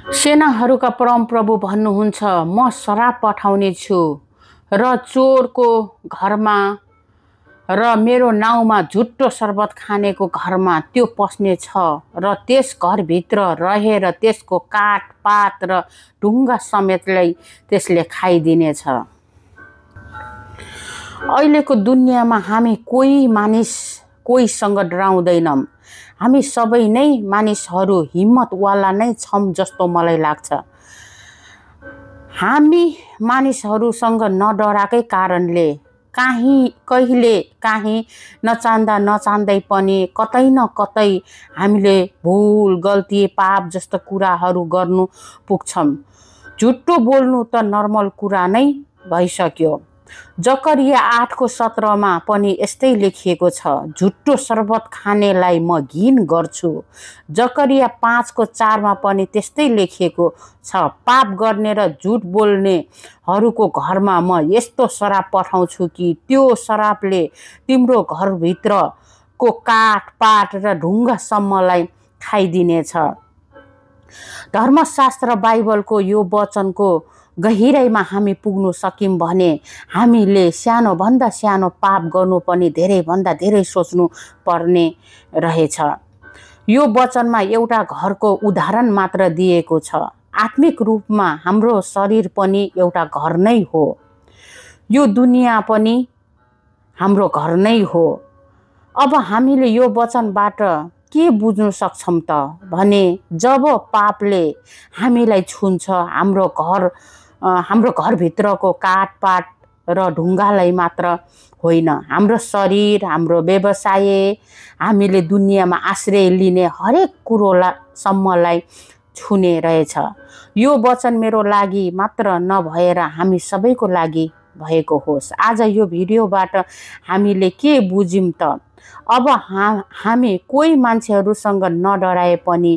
सेनाहरूका परमप्रभु भन्नुहुन्छ, म शराब पठाउने छु र चोरको घरमा र मेरो नाउँमा झुट्टो शरबत खानेको घरमा त्यो पस्ने छ र त्यस घरभित्र रहेर त्यसको काठ पात र ढुङ्गा समेतलाई त्यसले खाइदिनेछ। अहिलेको दुनियाँमा हामी कोहीसँग डराउँदैनौँ। हामी सबै नै मानिसहरू हिम्मतवाला नै छौँ जस्तो मलाई लाग्छ। हामी मानिसहरूसँग नडराकै कारणले कहिले काहीँ नचाहँदै पनि कतै न कतै हामीले भुल गल्ती पाप जस्तो कुराहरू गर्नु पुग्छौँ। झुट्टो बोल्नु त नर्मल कुरा नै भइसक्यो। जकरिया 8:17 पनि यस्तै लेखिएको छ, झुट्टो शरबत खानेलाई म घिन गर्छु। जकरिया 5:4 पनि त्यस्तै लेखिएको छ, पाप गर्ने र झुट बोल्नेहरूको घरमा म यस्तो शराब पठाउँछु कि त्यो शराबले तिम्रो घरभित्रको काठ पात र ढुङ्गासम्मलाई खाइदिनेछ। धर्मशास्त्र बाइबलको यो वचनको गहिराइमा हामी पुग्न सक्यौँ भने हामीले सानोभन्दा सानो पाप गर्नु पनि धेरैभन्दा धेरै सोच्नु पर्ने रहेछ। यो वचनमा एउटा घरको उदाहरण मात्र दिएको छ। आत्मिक रूपमा हाम्रो शरीर पनि एउटा घर नै हो। यो दुनियाँ पनि हाम्रो घर नै हो। अब हामीले यो वचनबाट के बुझ्न सक्छौँ त भने जब पापले हामीलाई छुन्छ, हाम्रो घरभित्रको काठपात र ढुङ्गालाई मात्र होइन, हाम्रो शरीर, हाम्रो व्यवसाय, हामीले दुनियाँमा आश्रय लिने हरेक कुरोसम्मलाई छुने रहेछ। यो वचन मेरो लागि मात्र नभएर हामी सबैको लागि भएको होस्। आज यो भिडियोबाट हामीले के बुझ्यौँ त? अब हामी कोही मान्छेहरूसँग नडराए पनि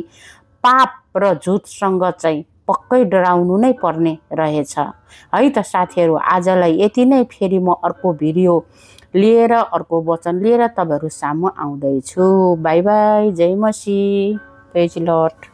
पाप र झुटसँग चाहिँ पक्कै डराउनु नै पर्ने रहेछ है त साथीहरू। आजलाई यति नै। फेरि म अर्को भिडियो लिएर, अर्को वचन लिएर तपाईँहरू सामु आउँदैछु। Bye bye. जय मसीह। Praise lord.